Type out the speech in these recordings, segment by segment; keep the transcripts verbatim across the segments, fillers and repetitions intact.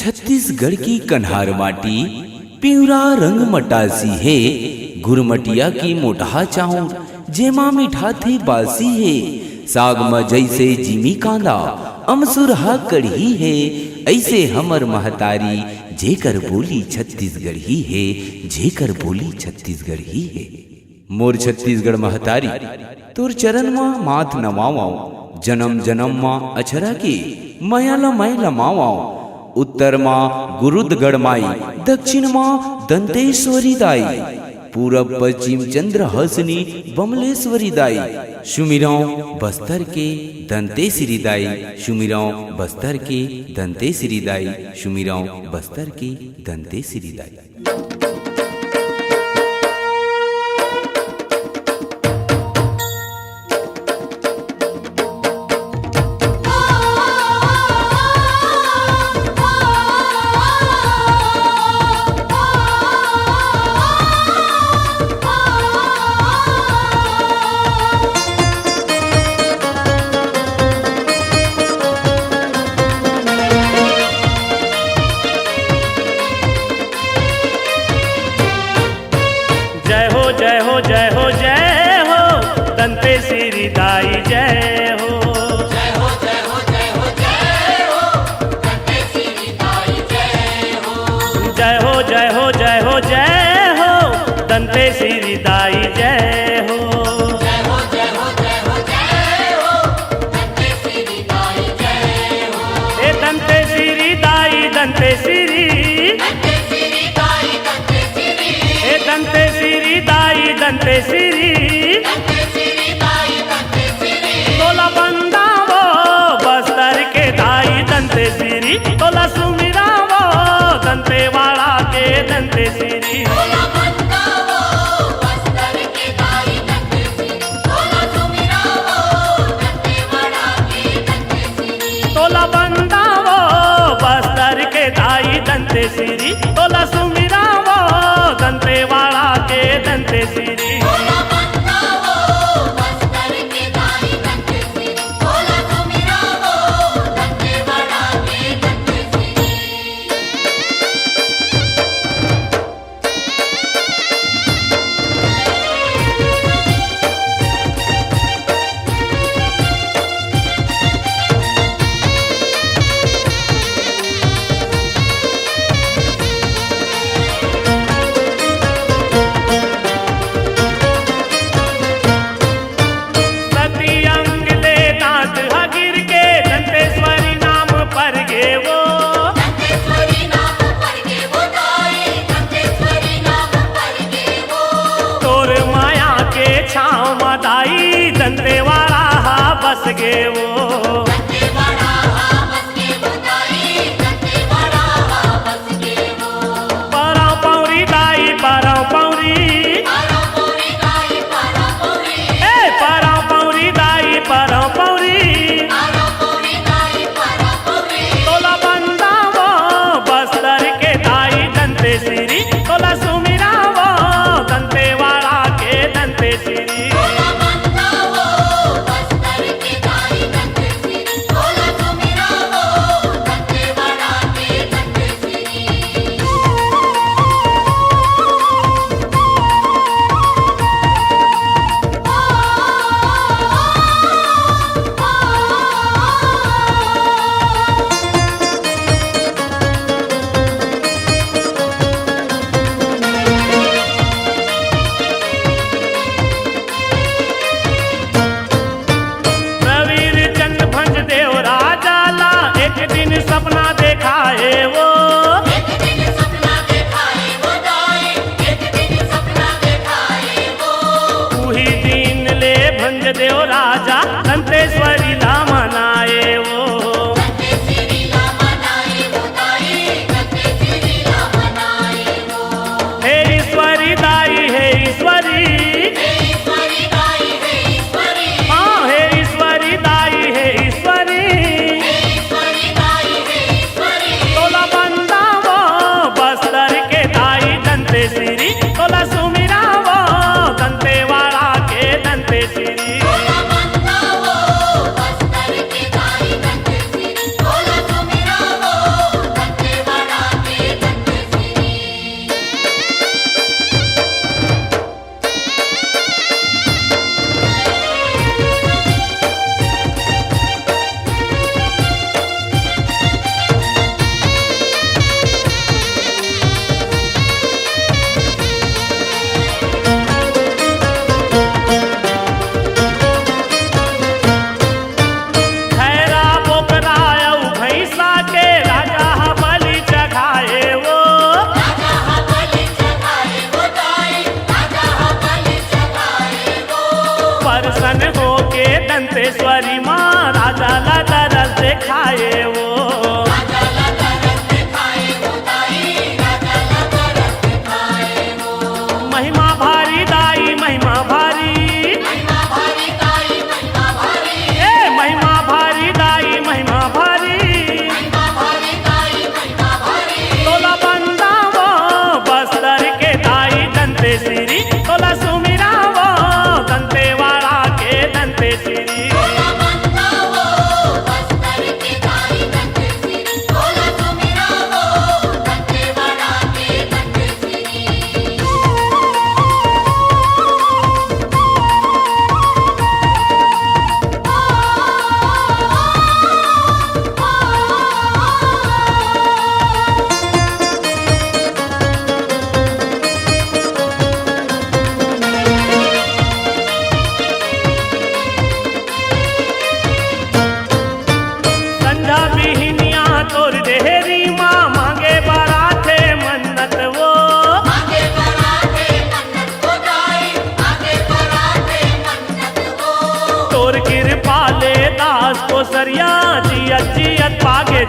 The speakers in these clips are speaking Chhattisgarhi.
छत्तीसगढ़ की कन्हार माटी, पिंवरा रंग मटासी हे, गुरमटिया की मोटहा चाउर, जेमा मिठाथे बासी हे। साग म जइसे जिमी कांदा, अमसुरहा कढ़ी हे, अइसे हमर महतारी, जेकर बोली छत्तीसगढ़ी हे, जेकर बोली छत्तीसगढ़ी हे। मोर छत्तीसगढ़ महतारी, तोर चरन म माथ नवावंव, जनम जनम म अछरा के मया ल मैं लमावंव। उत्तर म गुरुदगढ़ माई, दक्षिण म दंतेश्वरी दाई, पूरब पश्चिम चंद्रहसनी बमलेश्वरी दाई। सुमिरंव बस्तर के दंतेश्वरी दाई, सुमिरंव बस्तर के दंतेश्वरी दाई, सुमिरंव बस्तर के दंतेश्वरी दाई। जय हो, जय हो, जय हो, जय हो, दंतेश्वरी दाई जय हो। जय हो, जय हो, जय हो, जय हो, दंतेश्वरी दाई जय हो। जय हो, जय हो, जय हो, जय हो, दंतेश्वरी दाई जय हो। जय हो, जय हो, जय हो, जय हो, दंतेश्वरी दाई जय हो। ए दंतेश्वरी दाई, दंतेश्वरी। दंतेश्वरी दाई, दंतेश्वरी। ए दंतेश्वरी दाई, दंतेश्वरी। दंतेश्वरी दाई, दंतेश्वरी। तोला बंदावो बस्तर के दाई दंतेश्वरी, तोला सुमिरावो दंतेवाड़ा के दंतेश्वरी। तोला बंदावो बस्तर के दाई दंतेश्वरी, तोला सुमिरावो दंतेवाड़ा के दंतेश्वरी। तोला बंदावो बस्तर के दाई दंतेश्वरी, तोला सुमिरावो दंतेवाड़ा के दंतेश्वरी। तोला बंदावो बस्तर के दाई दंतेश्वरी, तोला सुमिरावो दंतेवाड़ा के दंतेश्वरी।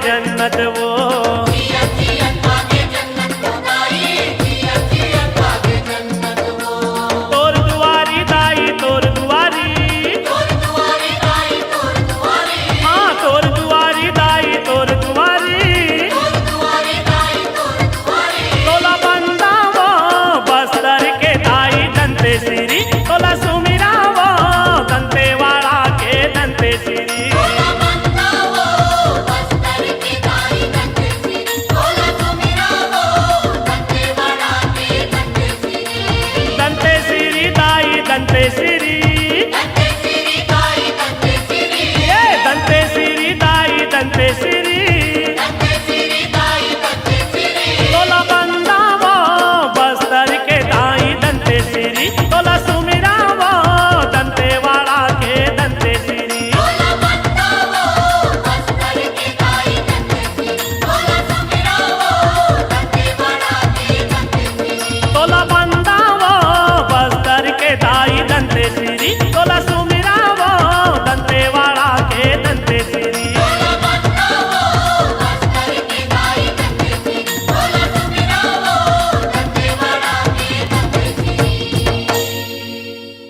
जन्नत वो। तोर दुआरी दाई, तोर दुआरी। हाँ, तोर दुआरी दाई, तोर दुआरी। तोला बंदावो बस्तर के दाई दंतेश्वरी, तोला सुमिरावो दंतेवाड़ा के दंतेश्वरी। दंतेश्वरी दाई दंतेश्वरी। ए दंतेश्वरी दाई दंतेश्वरी। तोला बंदावो बस्तर के दाई दंतेश्वरी, तोला सुमिरावो दंतेवाड़ा के दंतेश्वरी। तोला